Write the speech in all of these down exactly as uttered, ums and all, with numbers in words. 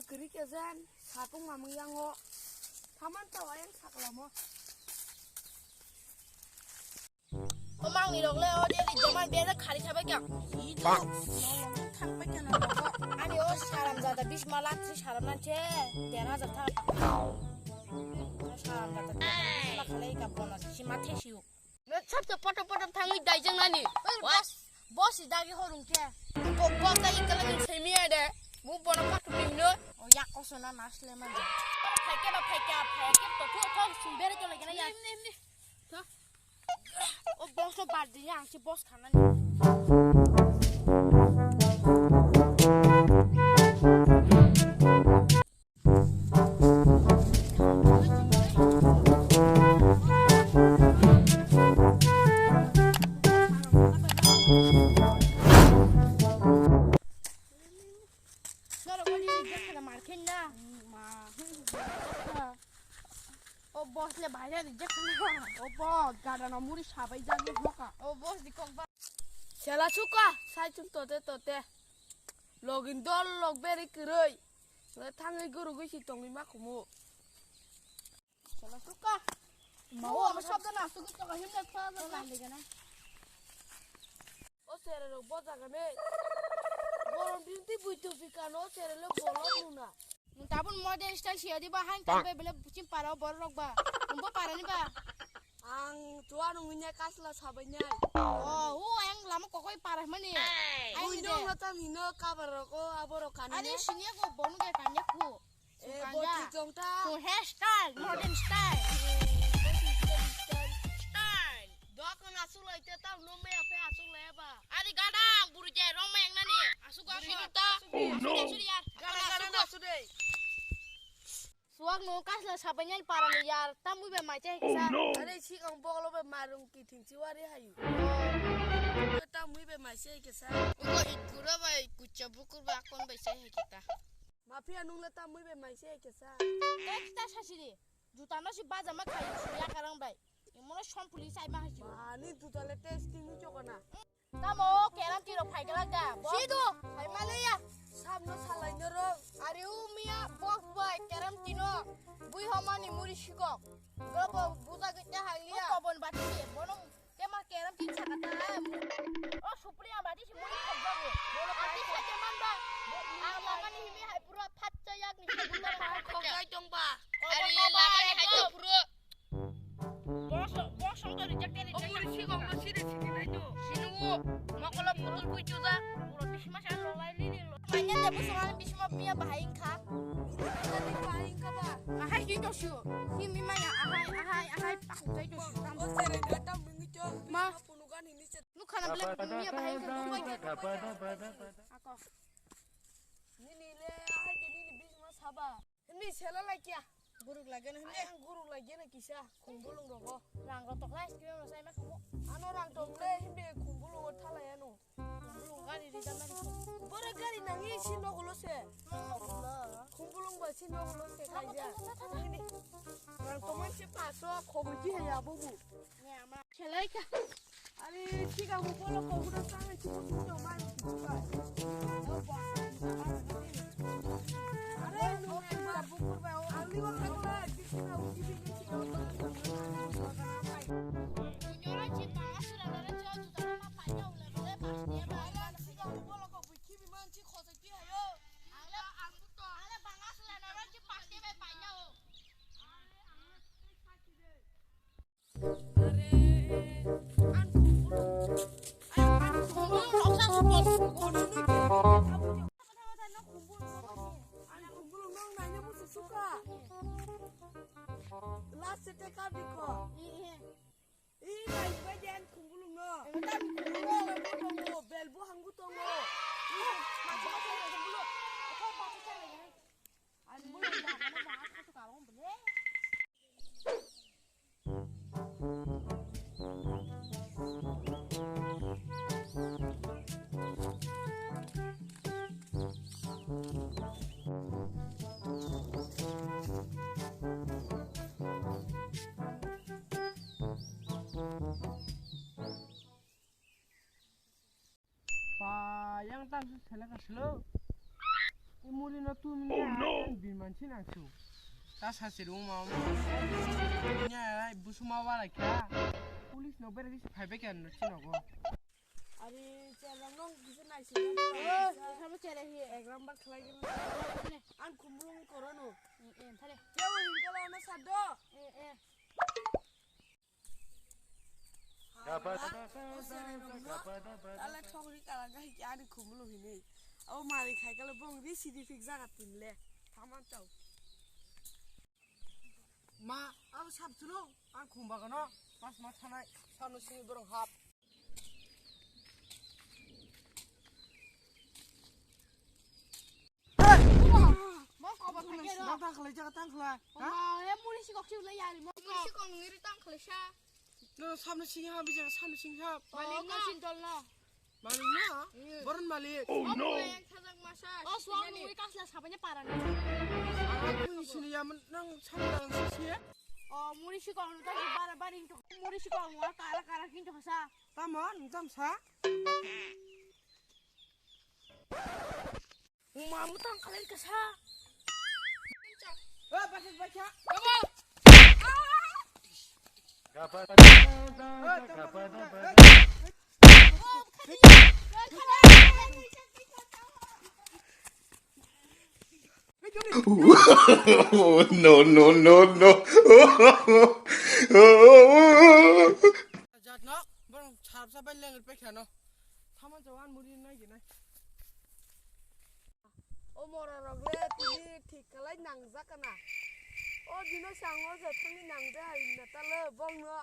kwrwi khe jan, sapung mamung yango. Thaman tawa yang saklamo. O mangni rok le o de ri jaman be khari khabai kha. Thang bai kha na. Ani o saram jada bisma lakh si saram nan che der hajar tha. Saram jada bisma khalai ka bonus si ma thesiu. Sabse poto poto thangwi daijak nani. Boss, boss si dagi horung khe. Bo, bo dagi kala ni semi ade. Bo bono patu bimno. O yak koso na nasle man. Phaikhe ba phaikhe, phaikhe to ko ko sumbere to lagena ya. Nimni, nimni. O boss no bar diya ang si boss khana ni. O boss le bahai rijak khna. O boss, gada no muri sabai jani hoka. O boss di kok ba. Sela suka, sai chum tote tote. Login dol log beri kwrwi. Nge thangwi guru gwi si tongwi ma khumu. Sela suka. Ma o, ama sabda na suka to himna sa na. O sere rok bo jaga nei. Borom din ti bui tu pika no sere lo bolok nuna. Tabun modern style siya di ba hang tambe bele bucin para borok ba. Umbo para ni ba. Ang tuan nungnya kasla sabai nyai. Oh, hu ang lama kokoi para mani. Ai Ui de. Nong mata mino kabar ko aboro kani. Ari sinya ko bonu ke kanya ku. Eh, kanya. Boti jong ta. Ku hairstyle, modern style. Style. Dok na sulai te tau no me ape asuk le ba. Ari gadang buru je rong me nani. Asuk asuk ta. Oh no. Asuk yar. Gadang gadang asuk de. Suak no kasla sabai nyai para ni yar. Tamui be mai te kisa. Are sikang boklo be marung ki thing chiwari hayu. Tamui be mai se kisa. Ugo itkura bai kucha bukur ba kon bai se kita. Mafia nung le tamui be mai se kisa. Ekta sasiri. Juta no si baja ma khai ya karang bai. Emono sompuli sai ma haju. Ani juta le testing ni chokana. Tamo keram tiro phai galak da. Sido, phai male ya. Samno salai no rok. Ari umia bok bai keram tino. Bui homani muri sikok. Gobo buja gita hanglia. Kobon bati bono. Kema keram tin sakata. O Supriya bati si muri khobjago. Ati sa keman ba. Ang lamani himi hai pura phatcha yak ni. Khobjai tong ba. Ari lamani hai pura. Boss, boss ang to reject, reject. Omuri sikok no side side nai to. Sinu mokolo putul bui chuda. Pura bisma sa lolai lili lo. Manya de busung ani bisma pia bahai kha. Bahai kha ba. Ahai ki to shu. Hi mi maya ahai, ahai, ahai pak jai to shu. O sere gata mungi to. Ma. Punugan ini. Nukhana belai mia bahai khe nukhai khe. Ako. Nini le ahai de nini bisma saba. Hini sela laikya. Guruk lagena hini. Ayang guruk lagena kisa khumbulung rogo. Rang rotok lai skrim rosai ma khumu. Ano rang tok le hini khumbulung o thalai ano. Khumbulung gari ri damani. Bora gari nangi si nogulo se. Khumbulung ba si nogulo se kaija. Hini. Rang tomai se paso khobuji haya bubu. Selaika. Ari, chiga mo bolo ko gura sang chibu chibu mai. Are, no, bukur ba, ali wa khakla, chibu na uji bi chiga. Nyora chi ba asura dara cho tu dara ma pa nya ule bole pa nya ba. Chiga mo bolo ko bui chibi man chi khosa chi hayo. Ala ang to ala bang asura dara chi pa nya ba pa nya o. Ba, yang tam su selek aslo. Muli no tum na, bin man chin ang su. Ta sa si rung ma ma. Nya busuma wala kya. Police no bere si phai be kya no chin ogo. Ari chelong nong bisa nai si. Oh, sama chere hi. Ek number khlai gini. An kumulung korono. Eh, eh, thale. Kya wo hingkala na sado. Eh, eh. Tala thokri kala gahi ki ani khumulu hini. Abo mari khai kala bong ri sidi fik jaga tinle. Thaman chau. Ma, abo sab chulo, ang khum bagano, pas ma thanai, sanu sini borok hap. Mo kobo thake ro. Tang khlai, jaga tang khlai. Ha? Ma, e muli si kok si ulai yari mo. Muli si kok ngiri tang khlai sa. No, samno sing ha, bijak samno sing ha. Malik na. Kasin tol na. Malik na? Boron malik. Oh no. Yang sajak masa. Oh, suang nui kasla sabanya parang. Aku sini ya men nang samno sisi. Oh, muli si kok ta bara bara into. Muli si kok kala kala kinto sa. Tamo, nang tam sa. Uma mutang kalian kesa. Eh, baca, baca. No, no, no, no. Jat no, borong sarap sabai lengri pekha no. Thaman jawan muri nai gina. O mora rok le tini thik kalai nangjak kana. O dino sango je thangni nangja hai na talo bong no.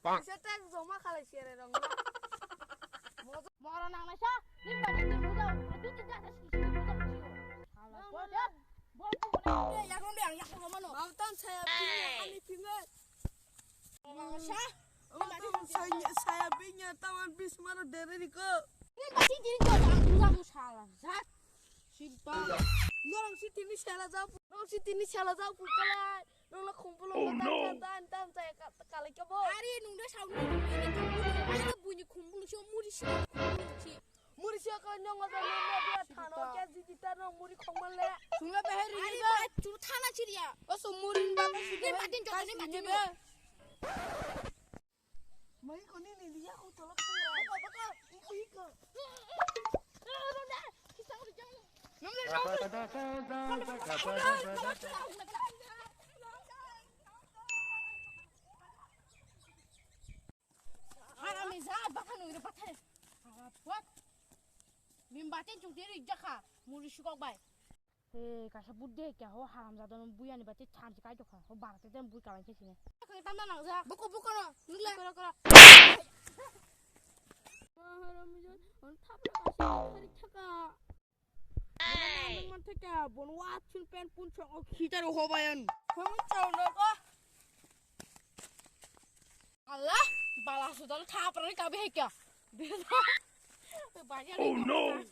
Bang. Kisa tek joma khalai sere rong no. Mora nang nai sa, ni ba ni buja, tu tu ja sa si si buja. Hala ko ja. Bo ko na ya ko be ang ya ko mano. Bang tan saya ping ani ping. Mora sa. Saya saya binya taman bis maro dere riko. Ni ba si diri jo ang buja ko sala. Zat. Simpa. Norong si tini sela jao, norong si tini sela jao ku kalai. Norong la khumpulo. Oh, no. Tan tan tan tan kalai kabo. Ari nung de sauni. Ari buni khumbulu si muri si khumbulu si. Muri si kala nyong la nyong la dia thano kya jiti tan no muri khongmale. Sungla beheri. Ari ba chu thana chiria. O so muri ba ba si. Ni batin jo ni batin jo. Mai ko ni ni dia ko tolak. Bako bako. Iko iko. Harami za baka nung ri pathai. Harap buat. Bim batin chukti ri jakha. Muri sukok bai. He, kaisa budde kya ho haram jadon buyani bati thanchi kai dokha. Ho barate den bui kalai khe sine. Kang tamna nang ja. Buko buko no. Nule. Kora kora. Haram jan. On thapra kaisa hari thaka. Nang man thaka. Bon wat chun pen pun chong o khitar ho bayan. Hum chong no ko. Allah, bala sudal thapra ni kabe kya. Oh no.